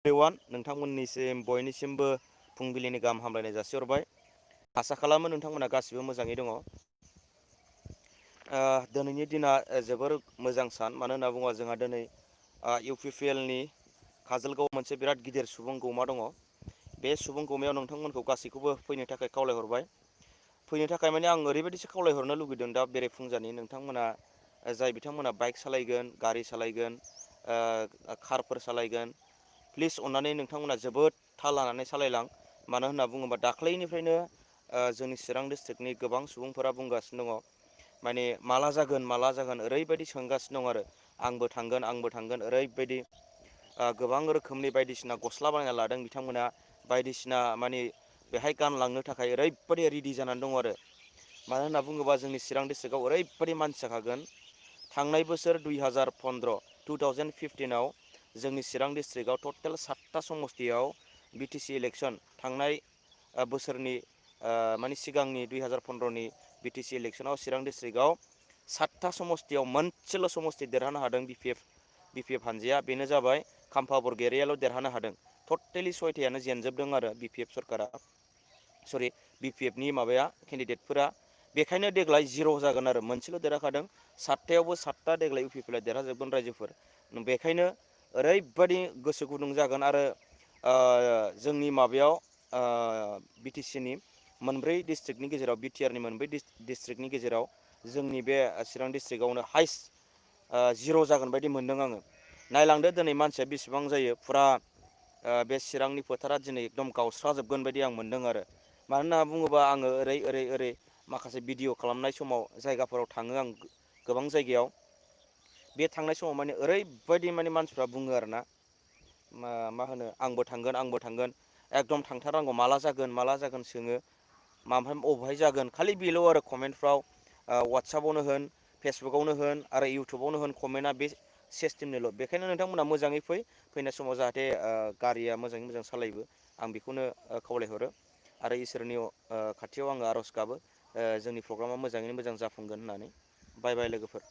Everyone नोंथांमोननिसिम बयनिसिमबो फुंबिलिनि गाहाम हामलायनाय जासिहरबाय। आसा खालामो नोंथांमोना गासिबो मोजाङै दङ। दिनैनि दिना जोबोर मोजां सान, मानो होनना बुङोबा जोंहा दिनै UPPLनि काजलगाव मोनसे बिराद गिदिर सुबुं गौमा दङ। बे सुबुं गौमायाव नोंथांमोनखौ गासैखौबो फैनो थाखाय खावलायहरबाय। फैनो थाखाय माने आं ओरैबायदिसो खावलायहरनो लुगैदों दा बेरेफुंजानि नोंथांमोना जाय बिथांमोना बाइक सालायगोन, गारि सालायगोन, कारफोर सालायगोन, प्लिज अननानै नोंथांमोना जोबोद थाल लानानै सालायलां। मानो होनना बुङोबा दाख्लैनिफ्रायनो जोंनि चिरां डिस्ट्रिक्टनि गोबां सुबुंफोरा बुंगासिनो दङ, माने माला जागोन ओरैबायदि सोंगासिनो दं आरो आंबो थांगोन ओरैबायदि गोबां रोखोमनि बायदिसिना गस्ला बानायना लादों बिथांमोना, बायदिसिना माने बेहाय गानलांनो थाखाय ओरैबायदि रेडि जानानै दङ आरो। मानो होनना बुङोबा जोंनि चिरां डिस्ट्रिक्टआव ओरैबायदि मानसि जाखागोन। थांनाय बोसोर 2015 जोंनि चिरां डिस्ट्रिक्टआव टटेल 7टा समस्तियाव BTC इलेक्सन थांनाय बोसोरनि माने सिगांनि 2015नि BTC इलेक्सनाव चिरां डिस्ट्रिक्टआव 7टा समस्तियाव मोनसेल' समस्ति देरहानो हादों BPF हानजाया, बेनो जाबाय खाम्फा बरगयारियाल' देरहानो हादों। टटेलि 6थायानो जेनजोबदों आरो BPFनि माबाया केन्डिडेटफोरा। बेखायनो देग्लाय 0 जागोन आरो, मोनसेल' देरहाखादों। 7थायावबो 7टा देग्लाय UPPLआ देरहाजोबगोन रायजोफोर। बेखायनो ओरैबायदि गोसो गुदुं जागोन आरो जोंनि माबायाव BTCनि मोनब्रै डिस्ट्रिक्टनि गेजेराव, BTRनि मोनब्रै डिस्ट्रिक्टनि गेजेराव जोंनि बे चिरां डिस्ट्रिक्टआवनो हाइस्ट 0 जागोन बायदि मोनदों आङो। नायलांदो दिनै मानसिया बेसेबां जायो, फुरा बे चिरांनि फोथारा दिनै एकदम गावस्राजोबगोन बायदि आं मोनदों आरो। मानो होनना बुङोबा आङो ओरै माखासे भिडिअ खालामनाय समाव जायगाफोराव थाङो आं गोबां जायगायाव। बे थांनाय समाव माने ओरैबायदि माने मानसिफ्रा बुङो आरोना, मा होनो आंबो थांगोन एकदम थांथारनांगौ, माला जागोन सोङो। ओमफ्राय बबेहाय जागोन, खालि बेल' आरो कमेन्टफ्राव वाट्सापावनो होन, फेसबुकावनो होन आरो इउटुबावनो होन, कमेन्टआ बे सिस्टेमनिल'। बेखायनो नोंथांमोना मोजाङै फैनाय समाव जाहाथे गारिया मोजाङै मोजां सालायो, आं बेखौनो खावलायहरो। आरो इसोरनि खाथियाव आङो आर'ज गाबो जोंनि प्रग्रामा मोजाङैनो मोजां जाफुंगोन होननानै। बाय बाय लोगोफोर।